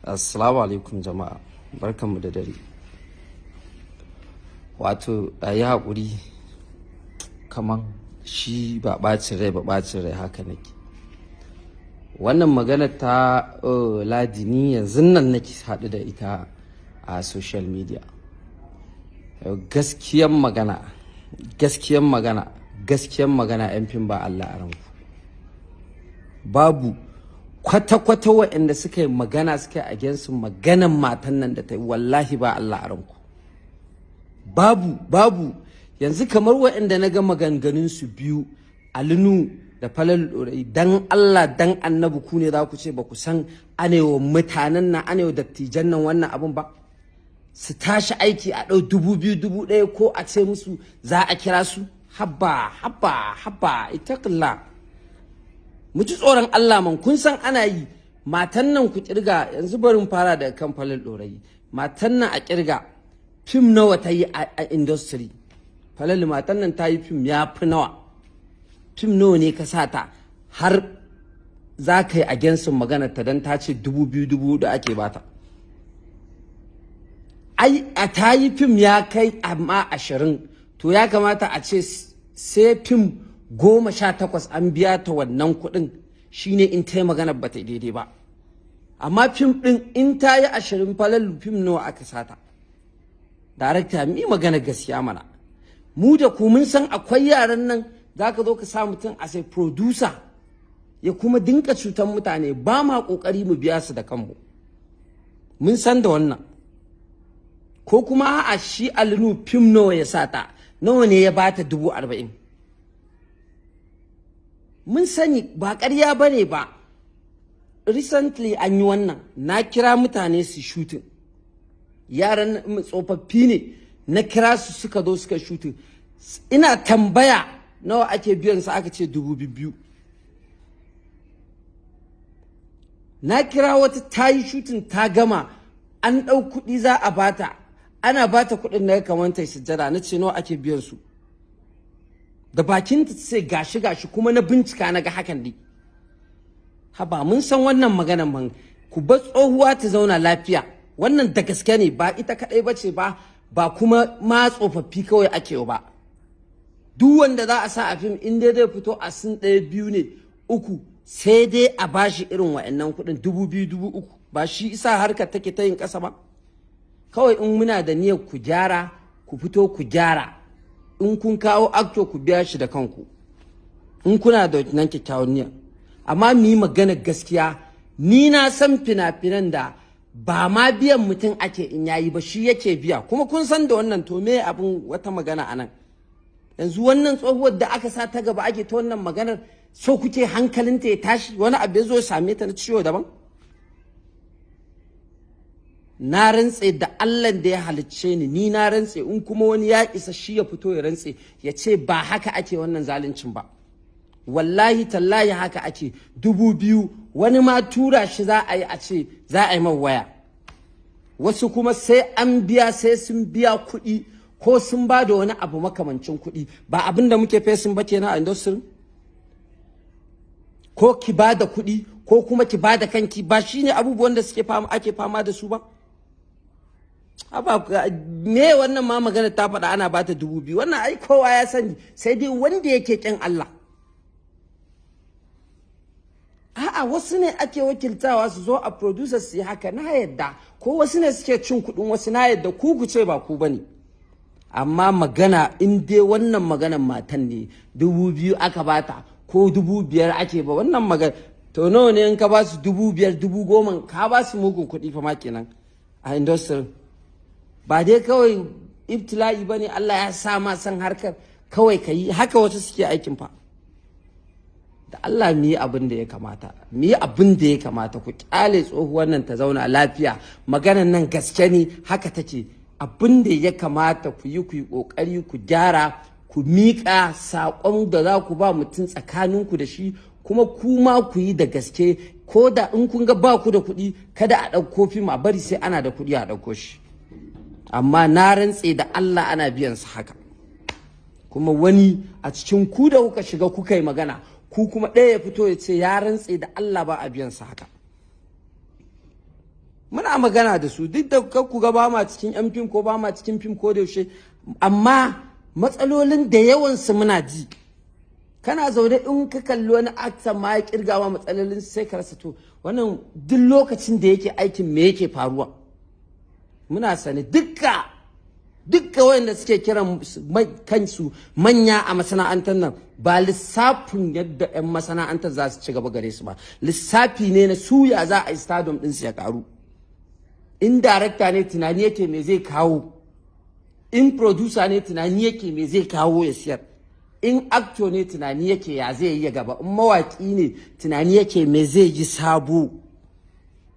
Assalamu alaikum jama'a, barkanmu da dare. Wato a yi haƙuri, kaman shi ba ɓacin rai ba, ɓacin rai haka nake. Wannan magana ta Ladi, ni yanzu nan nake haɗu da ita a social media. Gaskiyan magana, gaskiyan magana, gaskiyan magana, 'yan fim ba Allah a ranku. Babu kwata-kwata waɗanda suka yi magana, suka yi against maganan matan nan da ta yi, wallahi ba Allah a ranku. Babu, babu. Yanzu kamar waɗanda na ga maganganun su biyu, Alinu da Falal Ɗorayi, dan Allah dan Annabi, ku ne za ku ce ba ku san anewa mutanen nan, anewa dattijan nan wannan abun ba? Su tashi aiki a ɗau 2000, 1000, ko a ce musu za a kira su. Habba, habba, habba, اتق الله. Mu ji tsoron Allah man, kun san ana yi. Matan nan ku kirga yanzu, barin fara daga kan Falal Ɗorayi. Matan nan a kirga fim nawa ta yi a industry. Falal, matan nan ta yi fim ya fi nawa? Fim nawa ne ka sa ta har za ka yi against maganar ta don ta ce 2000, 4000 ake bata? Ai a ta yi fim ya kai amma 20. To ya kamata a ce sai fim 18 an biya ta wannan kuɗin, shine in ta yi magana ba ta daidai ba. Amma fim ɗin in ta yi 20, Falalu, fim nawa aka sata? Darakta, mi magana gaskiya mana. Mu da ku mun san akwai yaran nan, za ka zo ka sa mutum a sai producer ya kuma dinka cutan mutane, ba ma kokari mu biya su da kanmu. Mun san da wannan. Ko kuma a'a, shi Alinu fim nawa ya sata? Nawa ne ya bata 40,000? Mun sani, ba ƙarya ba ne ba. Recently an yi wannan, na kira mutane su shooting, yaran tsofaffi ne, na kira su suka zo suka shooting. Ina tambaya nawa ake biyan su, aka ce 2000. Na kira wata ta yi shooting ta gama, an ɗau kuɗi za a bata, ana bata kuɗin na kamar ta sujjada. Na ce nawa ake biyan su? Da bakin ta ce gashi gashi, kuma na bincika na ga hakan dai. Haba, mun san wannan maganan man. Ku bar tsohuwa ta zauna lafiya. Wannan da gaske ne, ba ita kaɗai ba ce ba, ba kuma ma tsofaffi kawai ake ba. Duk wanda za a sa a fim, in dai zai fito a scene ɗaya, biyu ne, uku, sai dai a bashi irin wa'annan kuɗin, 2000, 3000. Ba shi isa harkar take ta yin ƙasa ba. Kawai in muna da niyyar ku gyara, ku fito ku gyara. In kun kawo actor, ku biya shi da kanku, in kuna da nan kyakkyawan niyya. Amma mu yi magana gaskiya, ni na san fina-finan da ba ma biyan mutum ake in yayi ba, shi yake biya, kuma kun san da wannan. To me abin wata magana anan yanzu? Wannan tsohuwar da aka sa ta gaba ake ta wannan maganar, so kuke hankalinta ya tashi, wani abu ya zo ya same ta na ciwo daban? Na rantse da Allah da ya halicce ni, ni na rantse, in kuma wani ya isa shi ya fito ya rantse ya ce ba haka ake wannan zaluncin ba. Wallahi tallahi haka ake, 2000. Wani ma tura shi za a yi, a ce za a yi man waya. Wasu kuma sai an biya, sai sun biya kuɗi ko sun ba da wani abu makamancin kuɗi. Ba abin da muke facing ba kenan a industry. Ko ki ba da kuɗi ko kuma ki ba da kanki, ba shine abubuwan da suke fama, ake fama da su ba. Haba, me wannan ma magana ta faɗa ana bata 2000? Wannan ai kowa ya sani, sai dai wanda yake ƙin Allah. A'a, wasu ne ake wakiltawa su zo a producers su yi haka, na yadda. Ko wasu ne suke cin kuɗin wasu, na yadda. Ku ku ce ba ku bane. Amma magana in dai wannan maganan matan ne, 2000 aka bata ko 5000 ake ba wannan magana, to nawa ne in ka ba su 5000, 10,000? Ka ba su mugun kuɗi fa ma kenan a industry. Ba dai kawai ibtila'i ba ne, Allah ya sa ma san harkar kawai ka yi haka, wasu suke aikin fa. Da Allah mu yi abin da ya kamata, mu yi abin da ya kamata. Ku kyale tsohuwar nan ta zauna lafiya. Maganan nan gaske ne, haka take. Abin da ya kamata ku yi, ku yi kokari ku gyara, ku miƙa saƙon da za ku ba mutum tsakaninku da shi, kuma kuma ku yi da gaske. Ko da in kun ga ba ku da kuɗi, kada a ɗauko fim, a bari sai ana da kuɗi a ɗauko shi. Amma na rantse da Allah ana biyan su haka. Kuma wani a cikin ku da kuka shiga kuka yi magana, ku kuma ɗaya ya fito ya ce ya rantse da Allah ba a biyan su haka. Muna magana da su, duk da ku ga ba ma cikin yan fim ko ba ma cikin fim ko da yaushe, amma matsalolin da yawansu muna ji. Kana zaune in ka kalli wani actor ma ya kirga ma matsalolin, sai ka rasa, to wannan duk lokacin da yake aikin me yake faruwa? Muna sane dukka dukka wayanda suke kiran kansu manya a masana'antar nan, ba lissafin yadda 'yan masana'antar za su ci gaba gare su ba, lissafi ne na suya za a yi stardom ɗinsu ya karu. In director ne, tunani yake me zai kawo. In producer ne, tunani yake me zai kawo ya siyar. In actor ne, tunani yake ya zai yi gaba. In mawaki ne, tunani yake me zai yi sabo.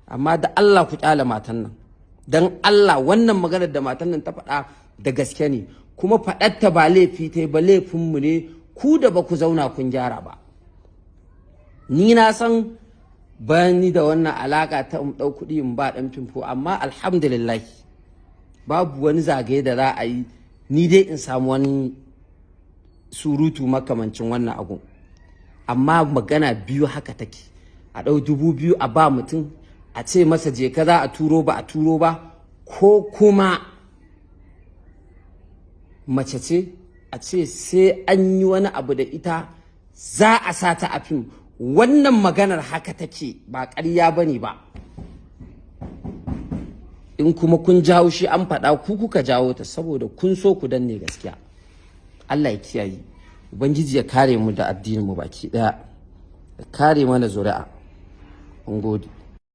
Amma da Allah ku kyale matan nan, don Allah. Wannan maganar da matan nan ta faɗa da gaske ne, kuma faɗarta ba laifi ta ba, laifinmu ne ku da ba ku zauna kun gyara ba. Ni na san bayan ni da wannan alaka ta in ɗau kuɗi in ba ɗan fimfo, amma alhamdulillah babu wani zagaye da za a yi ni dai in samu wani surutu makamancin wannan abu. Amma magana biyu haka take: a ɗau 2000 a ba mutum, a ce masa je ka, za a turo, ba a turo ba, ko kuma mace ce a ce sai an yi wani abu da ita za a sa ta a fim. Wannan maganar haka take, ba ƙarya ba ne ba. In kuma kun jawo shi an faɗa, ku kuka jawo ta, saboda kun so ku danne gaskiya. Allah ya kiyaye, Ubangiji ya kare mu da addinin mu baki ɗaya, ya kare mana zuri'a. Mun gode.